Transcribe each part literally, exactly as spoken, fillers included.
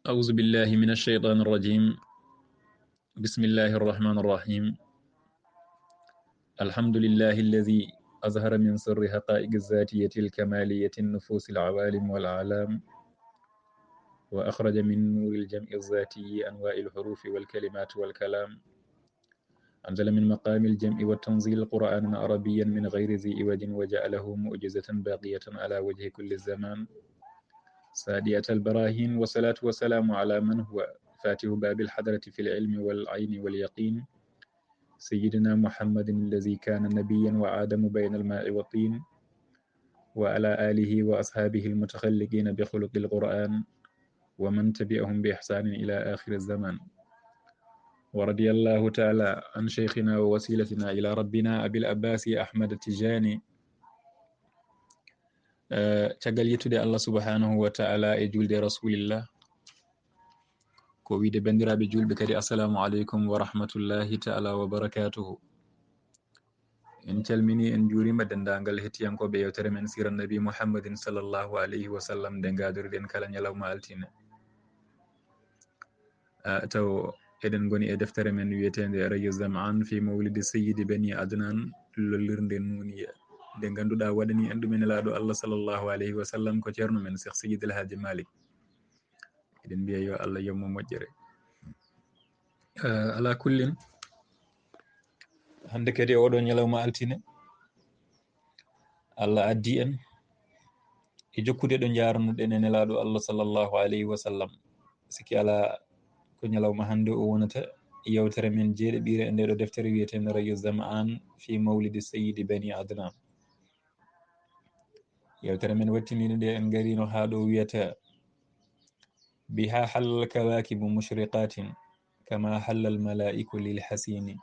أعوذ بالله من الشيطان الرجيم. بسم الله الرحمن الرحيم. الحمد لله الذي أظهر من سر حقائق الذاتية الكمالية النفوس العوالم والأعلام، وأخرج من نور الجمع الذاتي أنواع الحروف والكلمات والكلام، أنزل من مقام الجمع والتنزيل قرآنا عربيا من غير ذي عوج وجعله معجزة باقية على وجه كل الزمان ساطعة البراهين، والصلاة والسلام على من هو فاتح باب الحضرة في العلم والعين واليقين سيدنا محمد الذي كان نبيا وآدم بين الماء والطين، وعلى آله وأصحابه المتخلقين بخلق القرآن ومن تبعهم بإحسان إلى آخر الزمان. ورضي الله تعالى عن شيخنا ووسيلتنا إلى ربنا أبي العباس أحمد التجاني. Eh, caggal yettude Allah subhanahu wa ta'ala e julde Rasulillah, ko wiide banndiraaɓe julɓe kadi, assalamu aleykum wa rahmatullahi ta'ala wa barakatuhu. En calmini, en juurima denndaangal hettiyankooɓe yewtere men Siira Nabi Muhammadin sallallahu alayhi wa sallam, nde ngaadoriɗen kala ñalawma altine. Ah, taw eɗen ngoni e deftere men wiyeteende Rayu Zam'an fi Mawlidi Sayyidi Bani Adnan, lollirnde nuuniya, nde ngannduɗaa waɗani en ɗum e Nelaaɗo Allah sallallahu alayhi wa sallam, ko ceerno men Cheikh Seydi El Hadji Malick. Eɗen mbiya yo Allah yommo moƴƴere. Eh, ala kullin, hannde kadi oɗo ñalawma altine, Allah addi en e jokkude ɗo njaarnuɗen e Nelaaɗo Allah sallallahu alayhi wa sallam. Sikki ala ko ñalawma hannde o wonata yewtere men jeeɗiɓiire e ndeɗo deftere wiyeteende Rayu Zam'an fi Mawlidi Sayyidi Bani Adnan. Yewtere men wattiniinde nde en ngarino haa ɗo wiyata: "Biha hallal kawakibu mushriqatin kama hallal malaiku lil hasini."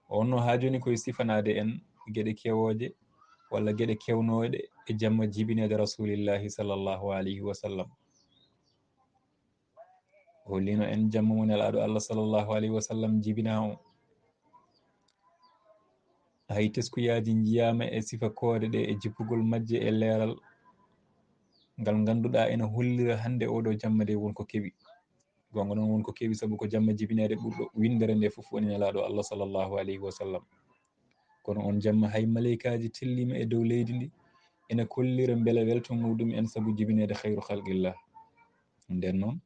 O wonno haa jooni koye sifanaade en geɗe kewooje walla geɗe kewnooɗe e jamma jibineede Rasulillahi sallallahu alayhi wa sallam. O hollino en jamma mo Nelaaɗo Allah sallallahu alayhi wa sallam jibinaa o. Hay teskuyaaji njiyaama e sifa koode ɗe e jippugol majje e leeral ngal ngannduɗaa ena hollira hannde oɗo jamma nde won ko kewi. Goonga noon won ko kewi, sabu ko jamma jibineede ɓurɗo winndere nde fof woni Nelaaɗo Allah sallallahu alayhi wa sallam. Kono on jamma hay maleykaaji telliima e dow leydi ndi ena kollira mbela welto muɗum en sabu jibineede khayru khalqillah. Nden noon,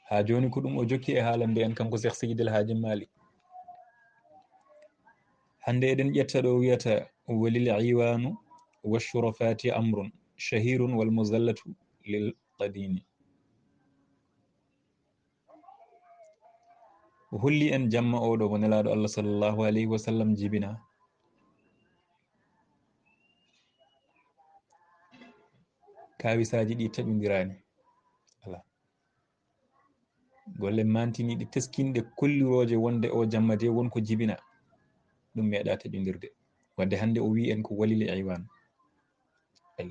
haa jooni ko ɗum o jokki e haalande en kanko Cheikh Seydi El Hadji Malick. Hannde eɗen ƴetta ɗo wiyata: "Walil iwanu wa shurafati amrun shahirun wal muzallatu lil qadini." O holli en jamma oɗo mo Nelaaɗo Allah sallallahu alayhi wa sallam jibina. Kaawisaaji ɗi taƴondiraani. Alaa. Golle mantiniiɗe teskinɗe kollirooje wonde o jamma de won ko jibina. Ɗum meeɗa taƴondirde. Wadde hannde o wii en ko walil iwan. Ay.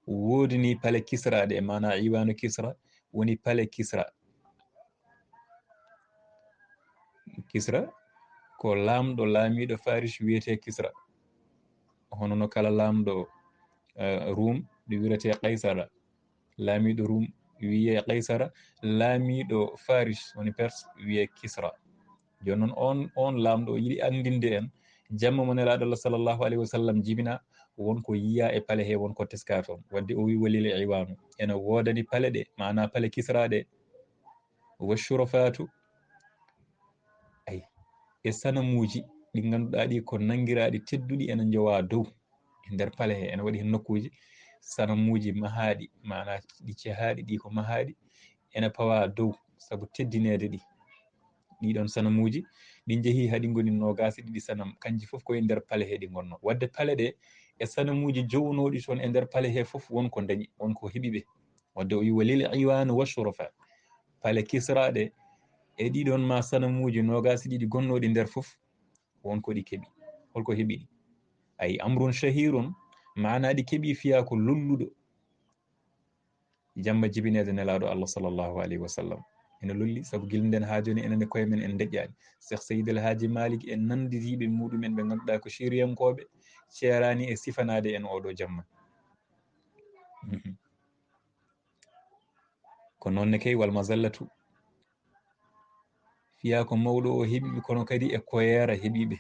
Woodani pale Kisra ɗe, maana iwanu Kisra woni pale Kisra. Kisra ko laamɗo, laamiiɗo Faris wiyetee Kisra. Hono no kala laamɗo, eh, Rum ɗo wiyetee Kaysara. Laamiiɗo Rum wiyee Kaysara, laamiiɗo Faris woni Perse wiyee Kisra. Jooni noon on, on laamɗo o yiɗi anndinde en jamma mo Nelaaɗo Allah sallallahu alayhi wa sallam jibina, won ko yiya e pale he, won ko teska toon. Wadde o wi walil iwanu. Ena woodani pale ɗe, maana pale Kisra ɗe, wa shurafatu, ay, e sanamuuji ɗi ngannduɗaa ɗi ko nanngiraaɗi tedduɗi ena njowa dow e nder pale he, ena waɗi heen nokkuuji sanamuuji mahaaɗi, maana ɗi cehaaɗi, ɗi ko mahaaɗi, ena pawa dow sabu teddineede ɗi. Ɗiɗon sanamuuji, ɗi njehi haa ɗi ngoni noogaas e ɗiɗi sanam, kanji fof ko e nder pale he ɗi ngonno. Wadde pale ɗe e sanamuuji jownooɗi toon e nder pale he fof won ko dañi, won ko heɓi ɓe. Wadde o wi walil iwanu wa shurafa. Pale Kisra ɗe e ɗiɗon ma sanamuuji noogaas e ɗiɗi gonnooɗi nder fof, won ko ɗi keɓi. Holko heɓi ɗi? Ay, amrun shahirun, maana ɗi keɓi fiya ko lolluɗo. Jamma jibineede Nelaaɗo Allah sallallahu alayhi wa sallam. Ene lolli, sabu gila nden haa jooni enen e koye men en deƴƴaani. Cheikh Seydi El Hadji Malick en nanndidiiɓe muɗumen ɓe ngannduɗaa ko siriyankooɓe, ceeraani e sifanaade en oɗo jamma. Mhm. Ko noon ne kay, wal mazallatu, fiyaa ko mawɗo o heɓiiɓe, kono kadi e koyeera heɓiiɓe.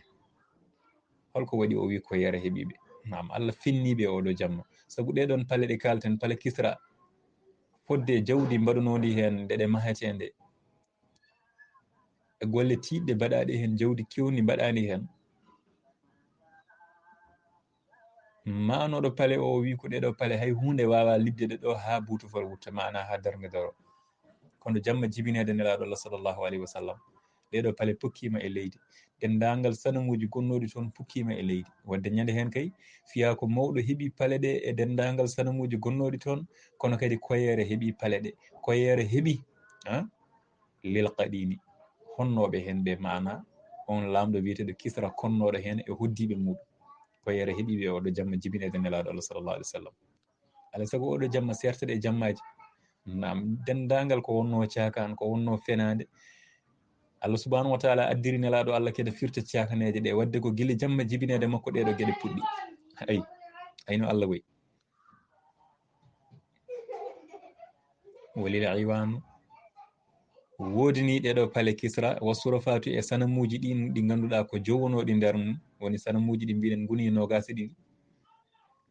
Holko waɗi o wi koyeera heɓiiɓe? Naam, Allah finniiɓe oɗo jamma. Sabu ɗee ɗoon pale ɗe kaalten, pale Kisra, fodde e jawdi mbaɗunoondi heen nde ɗe mahetee nde, e golle tiiɗɗe mbaɗaaɗe heen, jawdi kewndi mbaɗaandi heen. Maanooɗo pale o wi ko ɗee ɗoo pale hay huunde waawaa liɓde ɗe ɗoo haa buutufal wutta, maanaa haa darnge daro. Kono jamma jibineede Nelaaɗo Allah sallallahu alayhi wa sallam, ɗee ɗoo pale pukkiima e leydi. Denndaangal sanamuuji gonnooɗi toon pukkiima e leydi. Wadde ñande heen kay, fiyaa ko mawɗo heɓi pale ɗe e denndaangal sanamuuji gonnooɗi toon, kono kadi koyeere heɓi pale ɗe. Koyeere heɓi, ah, lil qadini, honnooɓe heen ɓe, maanaa on laamɗo wiyeteeɗo Kisra konnooɗo heen e hoddiiɓe muuɗum. Koyeere heɓiiɓe oɗo jamma jibineede Nelaaɗo Allah sallallahu alayhi wa sallam. Alaa sago oɗo jamma seertude e jammaaji. Naam, denndaangal ko wonnoo caakaan, ko wonnoo fenaande, Allah subhanahu wa taala addiri Nelaaɗo Allah kadi firta caakaneeje ɗe, wadde ko gila jamma jibineede makko ɗee ɗoo geɗe puɗɗi. Ay, ay no Allah wayi. Walil iwaanu, woodani ɗee ɗoo pale Kisra, wa surafaatu, e sanamuuji ɗin ɗi ngannduɗaa ko jowonooɗi nder mum, woni sanamuuji ɗi mbiɗen ngoni noogaas e ɗiɗi.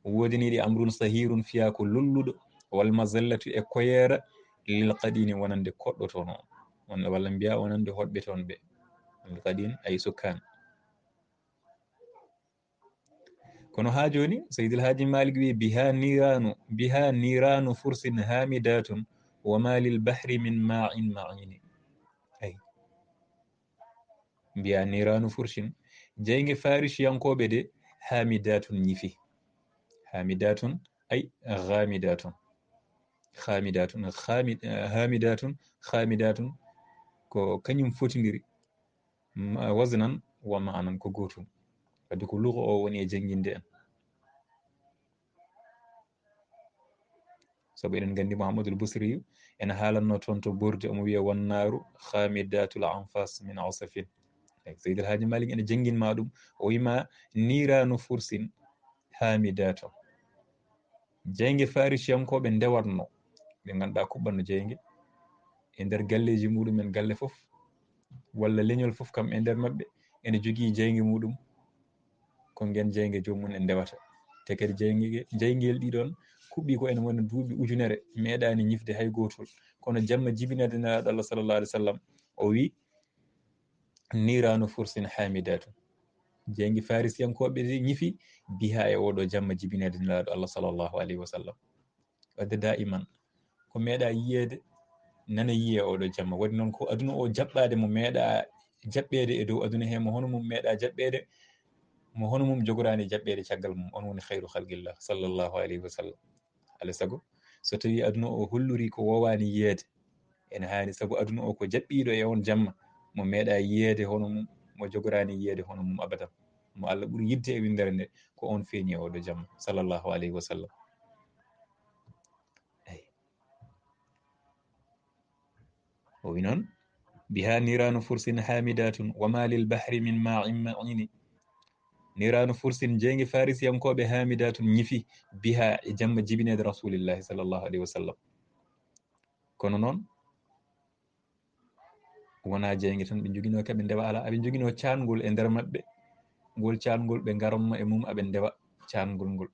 Woodani ɗi amrun sahirun, fiyaa ko lolluɗo, wal mazallatu, e koyeera, lil qadini, wonande koɗɗo toon o, walla mbiyaa wonande hoɗɓe toon ɓe. Lil qadin ay sukkaan. Kono haa jooni, Seydil Haaji Malik wi, "Biha niranu, biha niranu fursin hamidatun, wa ma lil bahri min ma'in ma'ini." Ay. Biha niranu fursin, jeyge Farisiyankooɓe de, hamidatun ñifi. Hamidatun, ay, hamidatun. Hamidatun, hami-, hamidatun, hamidatun, ko kañum fotindiri. Ma-, waznan wa ma'nan ko gootum. Wadde ko luga o woni e jannginde en. Sabu eɗen nganndi Muhammadul Busiri ena haalanno toon to Burda, omo wiya, "Wan naaru khamidatul anfas min asafin." Eyi, Seydi El Hadji Malick ene janngin ma ɗum, o wima, "Niiraanu fursin hamidatun." Jeyge Farisiyankooɓe ndewatno, ɓe ngannduɗaa kuɓɓanno jeyge e nder galleeji muɗumen, galle fof, walla leñol fof kam e nder maɓɓe ene jogii jeyge muɗum, ko ngeen jeyge joomum en ndewata. Te kadi jeyge, jeygel ɗi ɗoon kuɓɓi ko ene wona duuɓi ujunere, meeɗaani ñifde hay gootol. Kono jamma jibinade Nelaaɗo Allah sallallahu alaihi wasallam, o wi, "Niiraanu fursin hamidatun." Jeyge Farisiyankooɓe ɗi ñifi, biha e oɗo jamma jibinade Nelaaɗo Allah sallallahu alaihi wasallam. Wadde daiman ko meeɗa yiyeede, nana yiye oɗo jamma. Waɗi noon ko aduna o jaɓɓaade mo meeɗa jaɓɓeede e dow aduna he, mo hono mum meeɗa jaɓɓeede, mo hono mum jogoraani jaɓɓeede caggal mum. On woni khayru khalqillah sallallahu alayhi wa sallam. Alaa sago, so tawi aduna o hollori ko wowaani yiyeede, ene haani, sabu aduna o ko jaɓɓiiɗo e on jamma, mo meeɗa yiyeede hono mum, mo jogoraani yiyeede hono mum abadan. Mo Allah ɓuri yidde e winndere nde, ko on feeñi e oɗo jamma, sallallahu alayhi wa sallam. Eyi. O wi noon, "Biha niiraanu fursin hamidatun, wa ma lil bahri min ma'in ma'ini." Niiraanu fursin, jeyge Farisiyankooɓe, hamidatun, ñifi, biha, e jamma jibineede Rasulillahi sallallahu alayhi wa sallam. Kono noon, wonaa jeyge tan ɓe njoginoo, kaɓe ndewa alaa. Aɓe njoginoo caangol e nder maɓɓe. Ngol caangol ɓe ngaranno e mum, aɓe ndewa caangol ngol.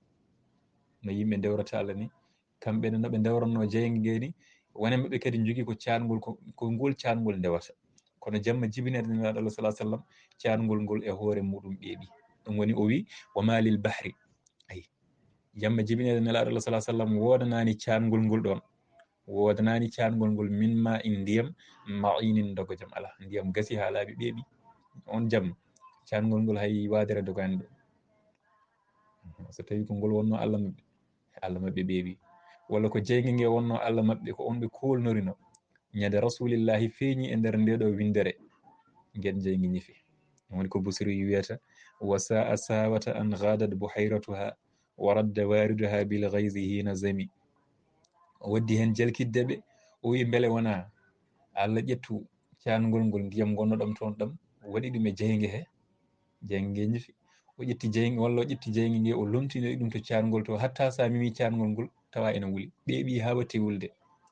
No yimɓe ndewrata Allah ni, kamɓe ne no ɓe ndewranno jeyge nge ni, wona maɓɓe kadi njogii ko caangol, ko, ko ngol caangol ndewata. Kono jamma jibinede Nelaaɗo Allah sallallahu alaihi wasallam, caangol ngol e hoore muɗum ɓeeɓi. Ɗum woni o wi, "Wa ma lil bahri." Ayi. Jamma jibinede Nelaaɗo Allah sallallahu alaihi wasallam woodanaani caangol ngol ɗoon. Woodanaani caangol ngol min ma'in ndiyam, ma'inin dogajam alaa. Ndiyam gasi haa laaɓi ɓeeɓi. On jamma, caangol ngol hay waadere dogaani ɗo. So tawi ko ngol wonno Allah maɓɓe, Allah maɓɓe ɓeeɓi. Walla ko jeyge nge wonno Allah maɓɓe, ko on ɓe koolnorino. Ñande Rasulillahi feeñi e nder nde ɗo winndere, ngen jeyge ñifi. Woni ko Busiri wiyata, "Wa sa'a sawata an ghadat buhayratuha, wa radda wariduha bil ghayzi hina zami." O waddi heen jalkidde ɓe, o wi, "Mbele wonaa Allah ƴettu caangol ngol, ndiyam ngonnoɗam toon ɗam, waɗi ɗum e jeyge he, jeyge nge ñifi. O ƴetti jeyge, walla o ƴetti jeyge nge, o lomtinoyi ɗum to caangol to, hatta sa memi caangol ngol, tawa ene wuli. Ɓeeɓi haa watti wulde."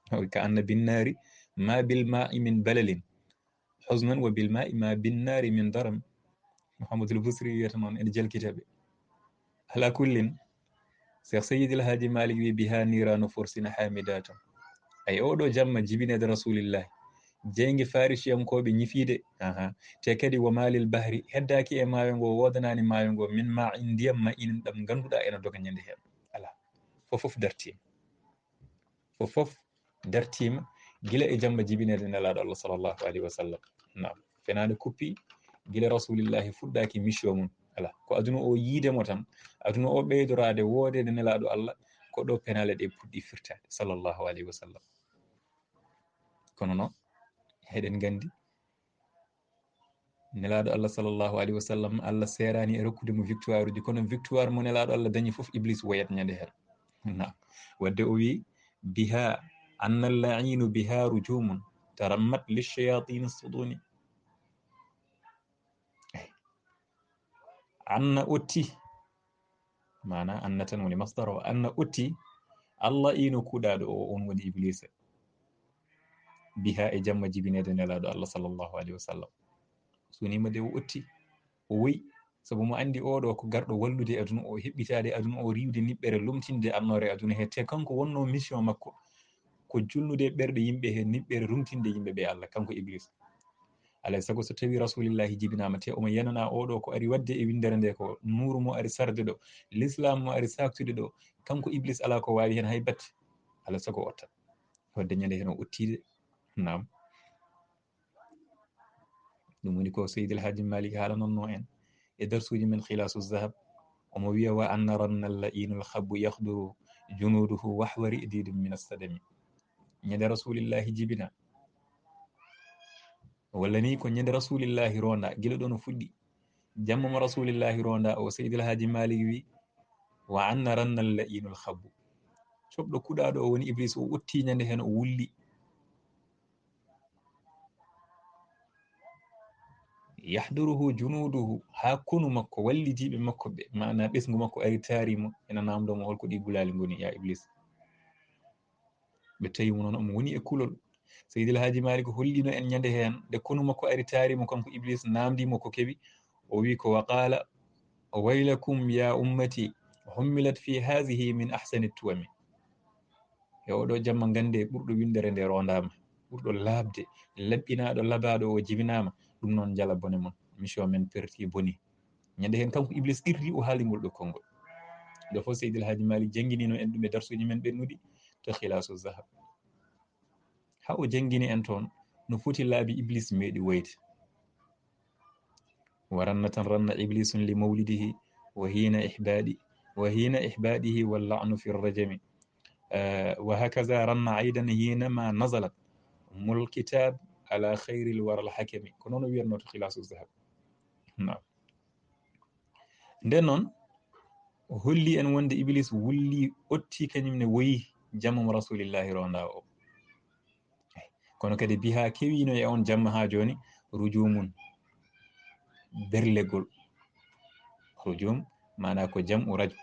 Ka anna binnaari ma bil ma'i min balalin husnan wa bil ma'i ma binnaari min daram. Muhammadul Busiri wiyata noon, ene jalkita ɓe. Ala kullin, Cheikh Seydi El Hadji Malick wi biha niranu fursina hamidatun. Ay, oɗo jamma jibineede Rasulillahi, jeynge Farisiyankooɓe ñifiide, aha, te kadi wa malil bahri, heddaaki e maayo ngo, woodanaani maayo ngo, min ma in, ndiyam ma in ɗam ngannduɗaa ena doga ñande heen. Ala, fof fof dartiima. Fof fof dartiima gila e jamma jibineede Nelaaɗo Allah sallallahu alayhi wa sallam. Naam, fenaande kuppi gila Rasulillahi fuɗɗaaki mission mum. Ala, ko aduna o yiide mo tan, aduna o ɓeydoraade woodeede Nelaaɗo Allah, ko ɗo penaale ɗe puɗɗi firtaade, sallallahu alayhi wa sallam. Kono noon, heɗen nganndi, Nelaaɗo Allah sallallahu alayhi wa sallam, Allah seeraani e rokkude mo victoire uji, kono victoire mo Nelaaɗo Allah dañi fof, Iblis woyat ñande heen. Naam. Wadde o wi, biha anna al-la'inu biha rujumun tarammat lish-shayatin suduni. Anna otti, maana anna tan woni masdar o, anna otti, Allah ino kuɗaaɗo o, on woni Iblisa. Biha, e jamma jibineede Nelaaɗo Allah sallallahu alayhi wa sallam. Sunima de o otti, o woyi, sabu mo anndi oɗo ko garɗo wallude aduna o, heɓɓitaade aduna o, riiwde niɓɓere, lomtinde annoore aduna he. Te kanko wonno mission makko ko julnude ɓerɗe yimɓe he niɓɓere, rumtinde yimɓe ɓe Allah, kanko Iblis. Alay sago so tawi Rasulillahi jibinaama, te omo yenana oɗo ko ari waɗde e winndere nde, ko nuuru mo ari sarde ɗo, l'islam mo ari saktude ɗo, kanko Iblis alaa ko waawi heen hay batte. Alay sago o ottat. Wadde ñande heen o ottiide. Naam. Ɗum woni ko Seydi El Hadji Malick haalanonnoo en e darsuuji men Khilaasu Zahab. Omo wiya, wa anna ranna al-la'inu al-khabbu yahduru junuduhu wahwa ri'didin min as-sadami. Ñande Rasulillahi jibina, walla ni ko ñande Rasulillahi ronda, gila ɗo no fuɗɗi. Jamma mo Rasulillahi ronda o, Seydi El Hadji Malick wi, wa anna ranna al-la'inu al-khabbu. Coɓɗo kuɗaaɗo o woni Iblis, o otti ñande heen, o wulli. Yahduruhu junuduhu, haa konu makko, wallidiiɓe makko ɓe, maana ɓesngu makko ari taari mo, ena naamndoo mo, holko ɗi gulaali ngoni, ya Iblis? Ɓe tawi mo noon omo woni e kulol. Seydi El Hadji Malick hollino en ñande heen, nde konu makko ari taari mo, kanko Iblis, naamndii mo ko kewi, o wi ko, wa qaala, waylakum ya ummati, hummilat fi hazihi min ahsani tuwami. E oɗo jamma, ngannde ɓurɗo winndere nde rondaama, ɓurɗo laaɓde, laɓɓinaaɗo, labaaɗo o jibinaama, ɗum noon jala bone mon, mission men perti boni. Ñande heen kanko Iblis qirri o haali ngol ɗo konngol. Ɗo fof Seydi El Hadji Malick jannginino en ɗum e darsuuji men ɓennuɗi to Khilaasu Zahab. Haa o janngini en toon no foti laabi Iblis meeɗi woyde. Wa ranna tan ranna Iblisun li mawlidihi wa hiina ihbaadi, wa hiina ihbaadihi wal la'nu fi rajami. Eh, wa hakaza ranna aydan hiina ma nazalat ummul kitab ala khayril waral hakami. Ko noon o wiyatno to Khilaasu Zahab. Naam. Nden noon, o holli en wonde Iblis wulli, otti, kañum ne woyi jamma mo Rasulillahi ronda o. Kono kadi biha kewino e on jamma haa jooni, rujumun, berlegol. Rujum, maana ko jam'u rajm.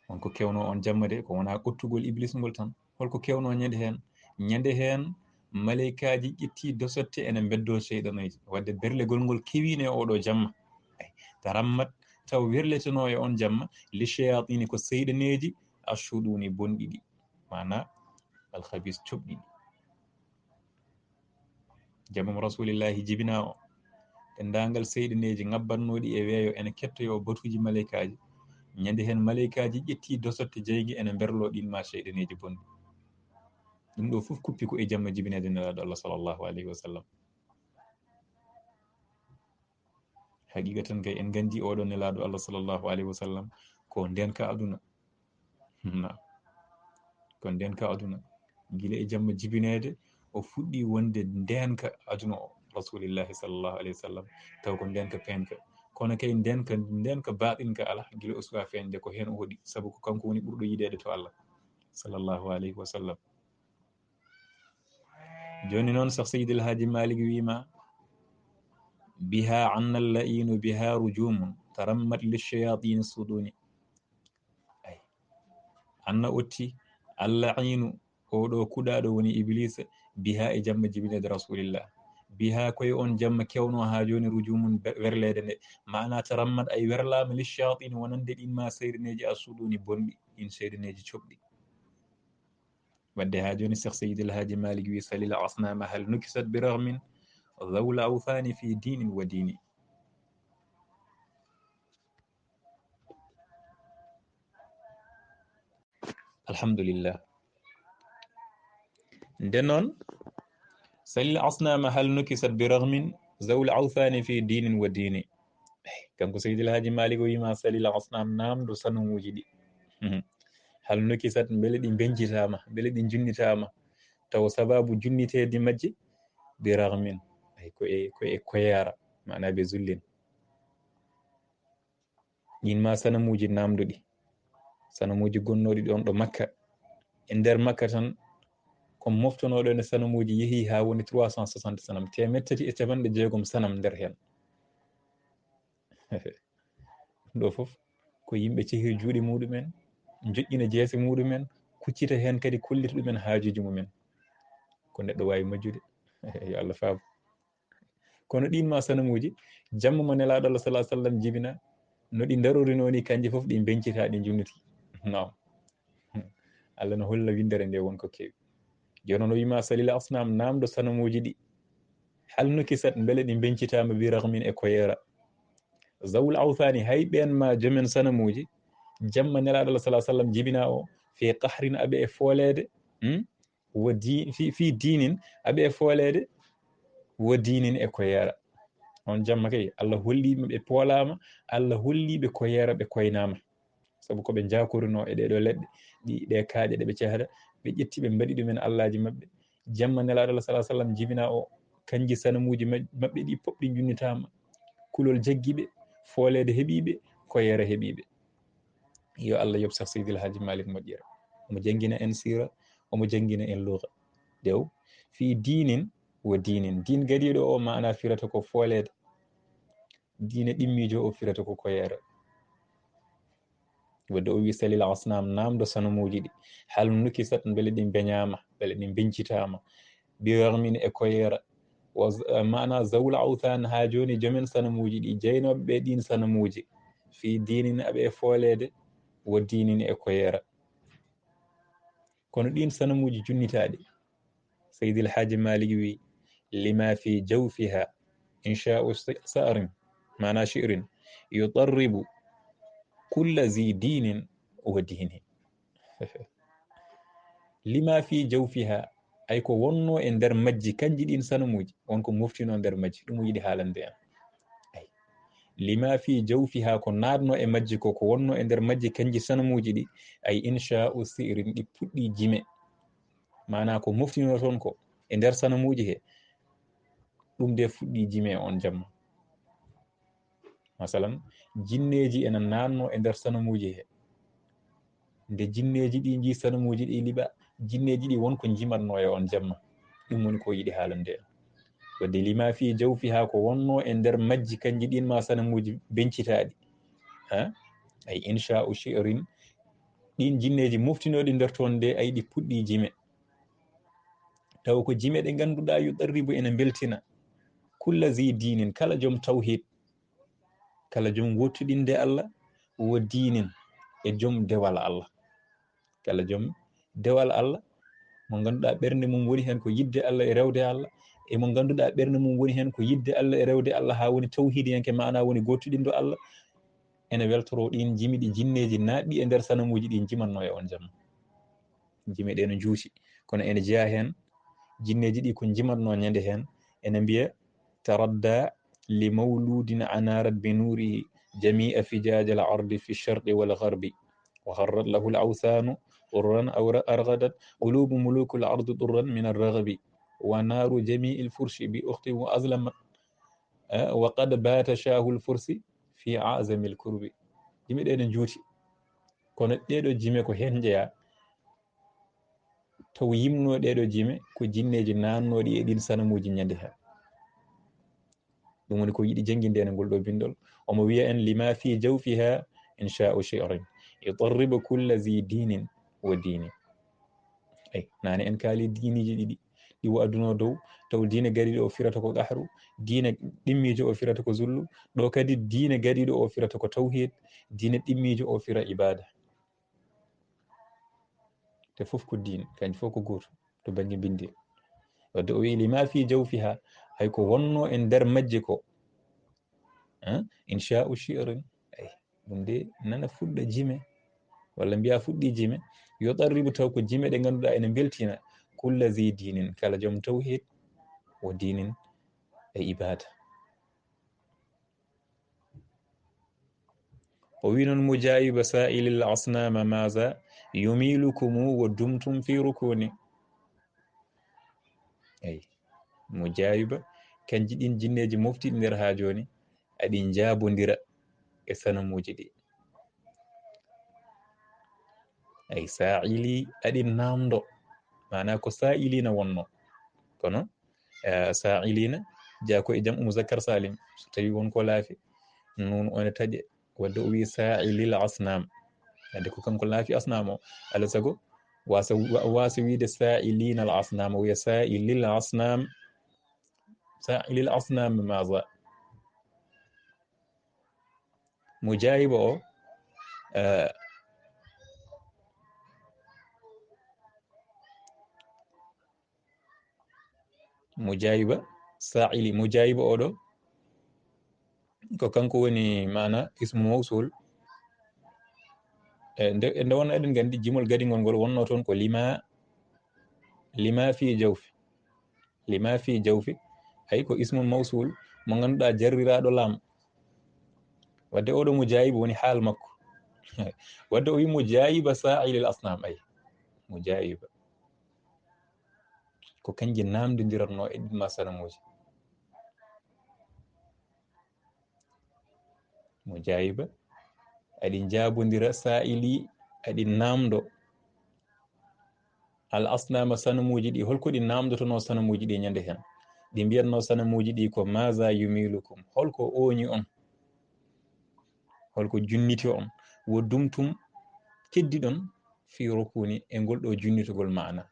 On ko kewno on jamma de, ko wona ottugol Iblis ngol tan. Holko kewno ñande heen? Ñande heen, maleykaaji ƴetti dosotte ene mbeddo seyɗaneeji. Wadde berlegol ngol kewino e oɗo jamma. Ay, tarammat, taw werleteno e on jamma, li shayatini, ko seyɗaneeji, ashuɗuni, bonɗi ɗi. Maana, alkhabis, coɓɗi ɗi. Jamma mo Rasulillahi jibina o, denndaangal seyɗaneeji ŋabbatnooɗi e weeyo ene kettoyoo batuuji maleykaaji. Ñande heen, maleykaaji ƴetti dosotte jeyge ene mberloo ɗin ma seyɗaneeji bonɗi. Ɗum ɗo fof kuppi ko e jamma jibineede Nelaaɗo Allah sallallahu alayhi wa sallam. Haqiqa tan kay, en nganndi oɗo Nelaaɗo Allah sallallahu alayhi wa sallam ko ndeenka aduna. Naam. Ko ndeenka aduna. Gila e jamma jibineede, o fuɗɗi wonde ndeenka aduna o, Rasulillahi sallallahu alayhi wa sallam. Taw ko ndeenka peenka. Kono kay ndeenka, ndeenka baaɗinka alaa, gila o suka feeñde ko heen o hoɗi. Sabu ko kanko woni ɓurɗo yiɗeede to Allah. Sallallahu alayhi wa sallam. Jooni noon, Seex Seydi El Haaji Maalik wiima, biha anna al-la'iinu biha rujuumun, tarammat lish-shayaatiini suduuni. Ay. Anna otti, Alla'iinu, oo ɗoo kuɗaaɗo woni Ibliisa, bihaa, e jamma jibineede Rasuulillah. Bihaa, ko e oon jamma keewnoo haa jooni rujuumun be-, werleede nde. Maanaa tarammat ay werlaama li shayaatiini wonande ɗiin maa seydaneeji as-suduuni bonɗi, ɗiin seydaneeji coɓɗi. Wadde haa jooni Seex Seydil Haaji Maalik wiyi: "Salil asnaama hal nukisat bi raghmin zawul awthaani fi diinin wa diini." Alhamdulillah. Nde noon, "Salil asnaama hal nukisat bi raghmin zawul awthaani fi diinin wa diini." Kanko Seydil Haaji Maalik o wiima: "Salil asnaam, naamndo sanamuuji ɗi." Mhm. "Hal nukisat, mbele ɗi mbencitaama, mbele ɗi junnitaama, taw sabaabu junniteede majji bi raghmin." Ay, ko e, ko e koyeera, maanaa be zullin. Ɗiin maa sanamuuji, naamndo ɗi. Sanamuuji gonnooɗi ɗoon ɗo Makka. E nder Makka tan, ko moftonooɗo e sanamuuji yehi haa woni trois cent soixante sanam, teemeɗɗe tati e capanɗe jeegom sanam nder heen. Ɗo fof ko yimɓe cehi juuɗe muɗumen, njoƴƴina jeese muɗumen, kuccita heen kadi kollita ɗumen haajuuji mumen. Ko neɗɗo waawi majjude. Yo Allah faabo. Kono ɗiin maa sanamuuji, jamma mo Nelaaɗo Allah sallallahu alaihi wasallam jibina, no ɗi ndarorinoo ni, kanji fof ɗi mbencita, ɗi njunniti. Naam. Allah no holla winndere nde won ko keewi. Jooni no wiima: "Salil asnaam, naamndo sanamuuji ɗi. Hal nukisat, mbele ɗi mbencitaama bi raghmin e koyeera." Zawul awthaani, hay ɓeen maa joomen sanamuuji, jamma Nelaaɗo Allah sallallahu alaihi wasallam jibina o, fi qahrin, aɓe e fooleede, hmm? Wa di-, fi, fi diinin, aɓe e fooleede, wa diinin, e koyeera. On jamma kay, Allah holli ɓe ɓe poolaama, Allah holli ɓe koyeera, ɓe koynaama. Sabu ko ɓe njaakorinoo e ɗee ɗoo leɗɗe, ɗi, ɗee kaaƴe ɗe ɓe cehata, ɓe ƴetti ɓe mbaɗi ɗumen allaaji maɓɓe. Jamma Nelaaɗo Allah sallallahu alaihi wasallam jibina o, kanji sanamuuji ma-, maɓɓe ɗi fof ɗi njunnitaama. Kulol jaggi ɓe, fooleede heɓi ɓe, koyeera heɓi ɓe. Yo Allah yoɓ Seex Seydil Haaji Maalik moƴƴere. Omo janngina en siira, omo janngina en luga. Dew, fi diinin wa diinin. Diin gadiiɗo o maanaa firata ko fooleede. Diine ɗimmiijo o firata ko koyeera. Wadde o wi: "Salil asnaam, naamndo sanamuuji ɗi. Hal nukisat, mbele ɗi mbeñaama, mbele ɗi mbencitaama. Bi raghmin, e koyeera. Wa z-, maanaa zawul awthaan, haa jooni joomen sanamuuji ɗi, jeynooɓe ɓe ɗiin sanamuuji. Fi diinin, aɓe e fooleede, wa diinin, e koyeera." Kono ɗiin sanamuuji junnitaaɗi, Seydil Haaji Maalik wi: "Lima fi jawfiha insha'u si-, sa'rin, maanaa shi'rin, yutarribu kulla zi diinin wa diini." "Lima fi jawfiha", ay ko wonnoo e nder majji, kanji ɗiin sanamuuji, won ko moftinoo nder majji, ɗum o yiɗi haalande en. Ay. "Lima fi jawfiha", ko naatnoo e majji ko, ko wonnoo e nder majji kanji sanamuuji ɗi, ay insha'u si'rin, ɗi puɗɗi jime. Maanaa ko moftinoo toon ko e nder sanamuuji he, ɗum de fuɗɗi jime on jamma. Masalan, jinneeji ena naatnoo e nder sanamuuji he. Nde jinneeji ɗi njii sanamuuji ɗi liɓa, jinneeji ɗi won ko njimatnoo e on jamma. Ɗum woni ko yiɗi haalande en. Wadde lima fi jawfiha, ko wonnoo e nder majji kanji ɗiin maa sanamuuji bencitaaɗi. Ha? Ay insha'u shi'rin, ɗiin jinneeji moftinooɗi nder toon nde, ay ɗi puɗɗi jime. Taw ko jime ɗe ngannduɗaa yutarribu ene mbeltina. Kulla zi diinin, kala joom tawhid, kala joom wottuɗinde Allah, wa diinin, e joom dewal Allah. Kala joom dewal Allah, mo ngannduɗaa ɓernde mum woni heen ko yiɗde Allah e rewde Allah, e mo ngannduɗaa ɓernde mum woni heen ko yiɗde Allah e rewde Allah, haa woni tawhidiyanke, maanaa woni gootuɗinɗo Allah, ene weltoroo ɗiin jimi ɗi jinneeji naatɗi e nder sanamuuji ɗi njimatnoo e on jamma. Jimi ɗe no njuuti, kono ene jeyaa heen jinneeji ɗi ko njimatnoo ñande heen, ene mbiya: "Taradda li mawludin anarat bi nuurihi jami'a fijajal ardi fi sharqi wal gharbi, wa harrat lahu al awthanu turran aw arghadat qulubu mulukil ardi turran min ar-raghabi, wa naru jami'il furshi bi ukhtin wa azlamat, eh, wa qad bata shahul fursi fi a'zamil kurbi." Jimi ɗe no njuuti, kono ɗee ɗoo jime ko heen njeyaa. Taw yimnoo ɗee ɗoo jime ko jinneeji naatnooɗi e ɗiin sanamuuji ñande heen. Ɗum woni ko yiɗi jannginde en ngol ɗoo binndol. Omo wiya en: "Lima fi jawfiha insha'u shi'rin, yutarribu kulla zi diinin wa diini." Ay, naane en kaali diineeji ɗiɗi. Ɗi wo aduna o dow, taw diine gariiɗo o firata ko qahru, diine ɗimmiijo o firata ko zullu, ɗo kadi diine gariiɗo o firata ko tawhid, diine ɗimmiijo o fira ibada. Te fof ko diine, kanji fof ko gooto to bannge binndi. Wadde o wiyi, "Lima fi jawfiha", hay ko wonno e nder majje ko. Hein? Insha'u shi'rin. Ay, ɗum de nana fuɗɗa jime, walla mbiya fuɗɗi jime. Yutarribu, taw ko jime ɗe ngannduɗaa ene mbeltina kulla zi diinin, kala joom tawhid, wo diinin e ibada. O wi noon, "Mujayiba sa'ilil asnama maza yumilukumu wa dumtum fi rukuni." Eyi, mujayiba, kanji ɗin jinneeji moftiɗi nder haa jooni, aɗi njaabondira e sanamuuji ɗi. Ay, sa'ili, aɗi naamndo, maanaa ko sa'ilina wonno. Kono, eh, sa'ilina, jaa ko e jam'u muzakkar salim, so tawi won ko laafi, nun one taƴe, wadde o wi sa'ilil asnam. Wadde ko kanko laafi asnam o. Alaa sago, wasa, wa-, wasa wiide sa'ilina al asnam, o wiya sa'ilil asnam. Sa'ilil asnam maza. Mujayiba o, eh, mujayiba, sa'ili, mujayiba oɗo, ko kanko woni maana ismu mawsul. E nde, e nde wonno eɗen nganndi jimol gadingol ngol wonno toon ko lima, lima fi jawfi. Lima fi jawfi, hay ko ismul mawsul mo ngannduɗaa jarriraaɗo laam. Wadde oɗo mujayiba woni haal makko. Wadde o wi mujayiba sa'ilil asnam, ay, mujayiba. Ko kanji naamdindiratno e ɗin ma sanamuuji. Mujayiba, aɗi njaabondira sa'ili, aɗi naamndo. Al asnama sanamuuji ɗi, holko ɗi naamdotono sanamuuji ɗi ñande hen? Ɗi mbiyatno sanamuuji ɗi ko, "Maza yumilukum?" Holko ooñi on? Holko junniti on? "Wo dumtum?" Keddiɗon fi rukuni e ngol ɗo junnitugol maana.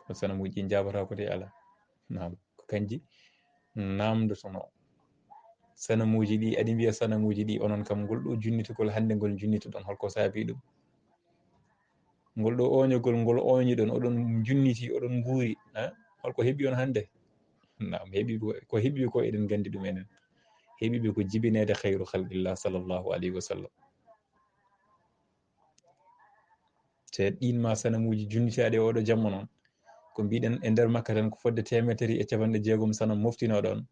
Ko sanamuuji ɗi njaabata ko de ala. Naam, ko kanji naamdotono. Sanamuuji ɗi, aɗi mbiya sanamuuji ɗi, onon kam ngol ɗo junnitugol hannde ngol junnituɗon, holko saabi ɗum? Ngol ɗo ooñogol, ngol ooñiɗon, oɗon junniti, oɗon nguuri, ha? Holko heɓi on hannde? Naam, heɓi ko, ko heɓi ko eɗen nganndi ɗum enen. Heɓi ɓe ko jibineede khayru khalqillah sallallahu alayhi wa sallam. Te ɗin ma sanamuuji junnitaaɗi e oɗo jamma noon, ko mbiɗen e nder makka tan ko fodde teemetteri e capanɗe jeegom sanam moftinoɗo on.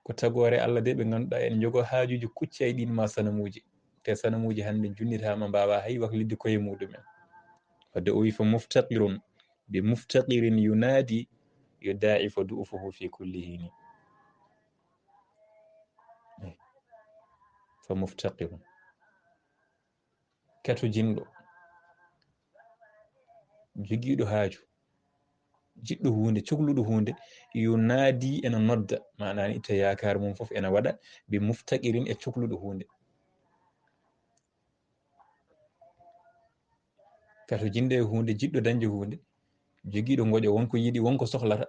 Ko tagoore Allah de ɓe ngannduɗaa ene njogoo haajuuji kucci e ɗin ma sanamuuji. Te sanamuuji hannde junnitaama mbaawa hay waklidde koye muɗumen. Wadde o wi fa muftaqirun bi muftaqirin yunaadi yudaa'ifu du'ufuhu fi kulli hiini. Eh. Fa muftaqirun. Katojinɗo, jogiiɗo haaju, jiɗɗo huunde, cokluɗo huunde, yunaadi ena nodda, maanaa ni itta yaakaare mum fof ena waɗa, bi muftaqirin e cokluɗo huunde. Katojinɗo e huunde, jiɗɗo dañde huunde, jogiiɗo ngoƴa, wonko yiɗi, wonko sohlata,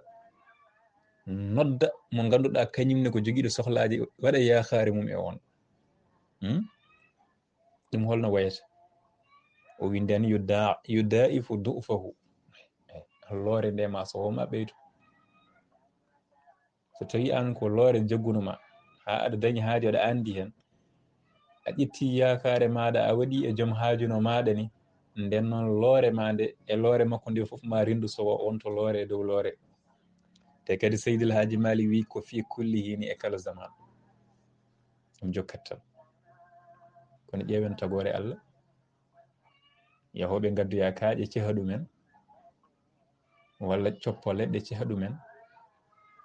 nodda mo ngannduɗaa kañum ne ko jogiiɗo sohlaaji, waɗa yaakaare mum e on. Hmm? Ɗum holno wayata? O winndani yudda-, yudaa'ifu du'fahu. Loore nde ma so woma ɓeydu. So tawi an ko loore jagguno ma, haa aɗa dañi haaju, aɗa anndi heen, a ƴetti yaakaare maaɗa, a waɗi e joom haajuno maaɗa ni, nden noon loore ma nde, e loore makko nde fof ma renndu sowa on to loore e dow loore. Te kadi Seydi El Haaji Maalik wi ko fii kulli hiini e kala zaman. Ɗum jokkat tan. Kono ƴeewen tagoore Allah. Yahooɓe ngaddoya kaaƴe ceha ɗumen, walla coppo leɗɗe ceha ɗumen,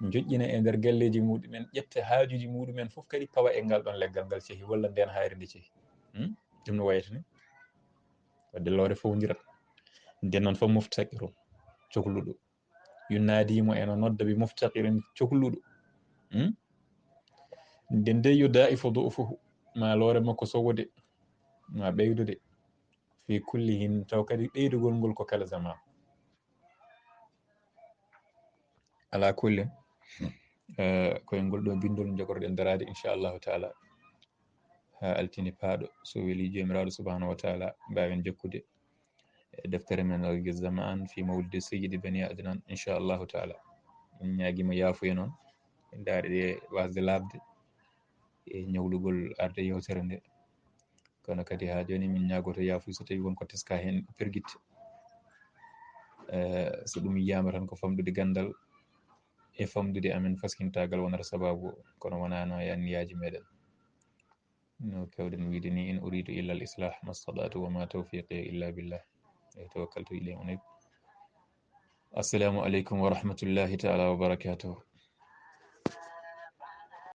njoƴƴina e nder galleeji muɗumen, ƴetta haajuuji muɗumen fof kadi pawa e ngal ɗon leggal ngal cehi, walla nden hayre nde cehi. Hmm? Ɗum no wayata ni. Wadde loore fowndirat. Nden noon fof muftaqiru, cokluɗo. Yunaadi mo ena nodda bi muftaqirin, cokluɗo. Hmm? Nden de yudaa'ifu du'fahu, ma loore makko sowode, ma ɓeydude. fi kullihin, taw kadi ɓeydugol ngol ko kala zaman. Ala kulli, eh, koye ngol ɗo bindol jogorɗen daraade, inchallahu taala, ha altine paaɗo, so weli Joomiraaɗo subhanahu wa taala, mbawen jokkude e deftere men Al Zaman fi Mawlidi Sayyidi Bani Adnan, inchallahu taala. Min ñaagima yaafuya noon, min ndaari ɗe wasde laaɓde e ñawlugol arde yewtere nde. Kono kadi ha joni min ñaagoto yaafuya so tawi won ko teska hen pergitte. Eh, so ɗum yiyama tan ko famɗude gandal e famɗude amen faskintaagal wonata sababu, kono wonano e anniyaaji meɗen. No kewɗen wiide ni, in uridu illa al islah mastata'tu wa ma tawfiqi illa billah, alayhi tawakkaltu ilayhi unib. Assalamu aleykum wa rahmatullahi taala wa barakatuh.